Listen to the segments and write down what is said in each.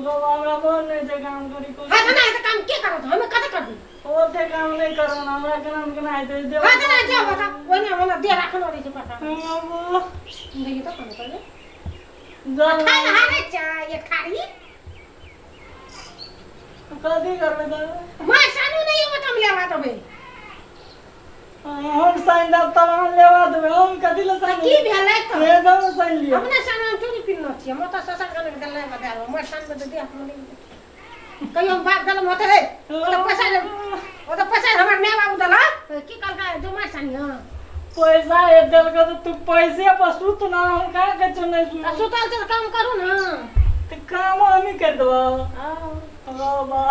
बाबा हमरा मन नहि छै काम करी कोनो। हाँ तऽ नहि तऽ काम के करत हमे कते करबी ओते काम नहि करब हमरा केना ने केना हेतै देब हाँ तऽ नहि जाओ बता ओहिना ओना देह राखल रहै छै पता बाबा देखिए तऽ कोनो करबे जाउ खाय नहा रे चाय एक थारी कथी करबै तऽ माँ सानू नहीं हो तुम लेवा देबै हम साइन देब तब अहाँ लेवा देबै हम कथी लए साइन की भेलै तऽ से दब साइन लिअ अपने सानू हम चूड़ी पिन्हने छियै हम तऽ ससुर कने देलै बता हमर सानू तऽ देह में नहीं कहियो हम बाप देलम होते हे ओ तऽ पैसा ले ओ तऽ पैसा हमर माय बाबू देला की कहलकै जो मार सानी हँ पैसा ए देलको तऽ तू पैसे पर सुत ना हम कहाँ कहै छौ नहि तऽ सुत सुतल छै तऽ काम करू ने तऽ काम हमही करि देबौ हँ बाबा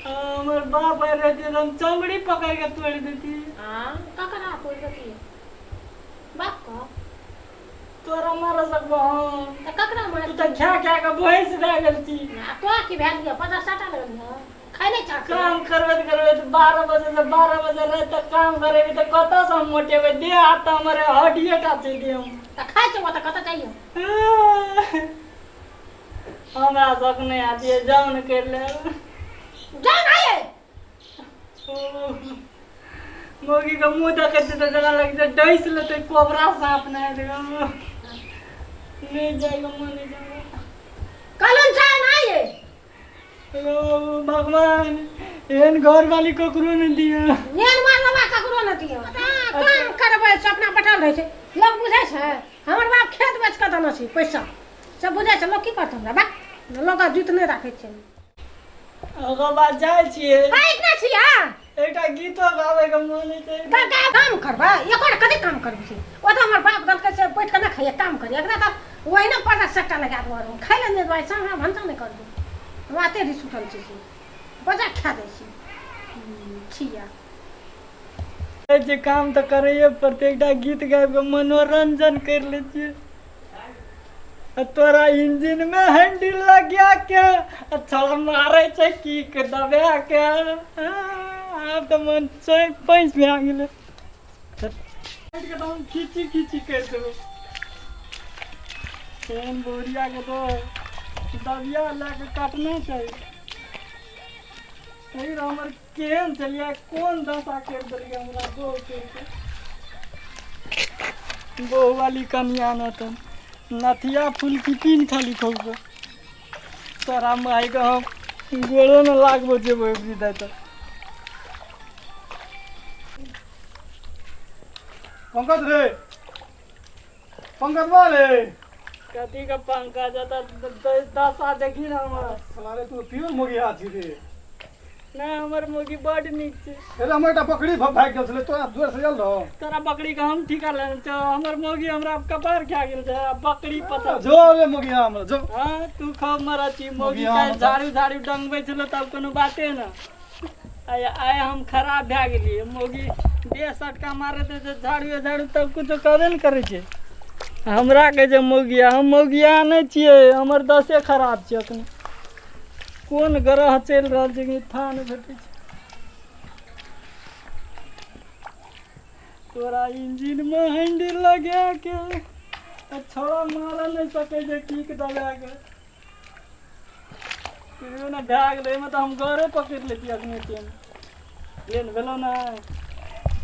हमर बाप आइ रहती तऽ हम चमड़ी पकड़ि के तोड़ि देती। हाँ ककरा तोड़ि देती बाप को तोरा मारऽ सकबो हम? तऽ ककरा मार तू तऽ खा खा के भैंस भए गेल छी। आ तोरा की भए गेल 50 टाका लगल है खाइ नहि चाहते। काम करबैत करबैत 12 बजे से 12 बजे राति तक काम करेबी तऽ कतऽ से हम मोटेबै? देह हाथ तऽ हमर हड्डिए टा छै देह मे। तऽ खाइ छै ओतऽ कतऽ जाइए? हमरा शौक नहि आती है, जाउ ने करि लेब। जाउ ने ये। मौगी के मुँह देखै छियै तऽ जेना लगै छै डसि लेतै कोबरा साँप नहि नहि जाइके मन होइ छै हमरा। कहलहुँ जाउ ने ये। ओ भगवान, एहन घर वाली ककरो नहि दिअ। एहन मार बाबा ककरो नहि दिअ। काम करबै से अपना बैठल रहै छै। लोक बुझै छै हमर बाप खेत बेच कऽ देने छै पैसा सब बुझै छै। लोक की करतै हमरा बा लोक जुत नहि राखै छै। ओकर बाद जाइ छियै। पैक ना छियै। एकटा गीतो गाबै के मन होइ छै। तऽ काम करबै एकर कते काम करबै छै। ओ तऽ हमर बाप देलकै से बैठ कऽ नहि खाइए काम करिए। एकरा तऽ ओहिना 50 सट्टा लगा देबो खाइ लए नहि देबै साँझ भनसा नहि करबै। हम एते रिस उठल छी से बजा खा दै छी छिया। जे काम तऽ करैए पड़तै। एकटा गीत गाबि कऽ मनोरंजन करि लै छियै। आ तोरा इंजन में हैंडल लगा के आ छोड़ा मारै छै की के दबा के। आब तऽ मन छै पैस भए गेलै के तऽ हम खींची खींची करि देबै। एहन बोरिया के तऽ दबिया लए कऽ काटना चाही। लेकिन हमर केहन छलियै कोन दशा करि देलकै हमरा बहु करि कऽ। बहु वाली कनिया न तऽ नथिया फुलकी तीन खाली खौके। तोरा मायके हम गोड़ो न लागबो जेबो एबरी दाइ तऽ। पंकज रे, पंकज बा रे। कथी के पंकज? तऽ दशा देखी ने हमर। साला रे, तू प्योर मोगिया छी रे। नहि, हमर मौगी बड नीक छै। अरे हमर एकटा बकरी भागि गेल छलै, तोरा दुआरि से आयल रहो। तोरा बकरी के हम ठीका लेने छौ। हमर मौगी हमरा कपार खा गेल छै आ बकरी पता जो रे मोगिया हमरा जो। हाँ तू खूब मरा छी मौगी। मौगिया काल्हि मतलब- झाड़ू झाड़ू डंगबै छलो तब कोनो बाते न। आइ आइ हम खराब भए गेलियै। मौगी देह सटका मारैत छै झाड़ू झाड़ू तब कुछो करबे ने करै छै। हमरा कहै छै मौगिया, हम मौगिया नहि छियै। हमर दशे खराब छै अखन। कोन ग्रह चलि रहल छै कि था नहि भेटै छै। तोरा इंजन मे हैंडल लगा के आ छोड़ा मारऽ नहि सकै छै कीक दबा के। फिर ने भए गेलै। एहिमे तऽ हम गरे पकड़ि लेतियै अखने। ट्रेन ट्रेन भेलौ ने।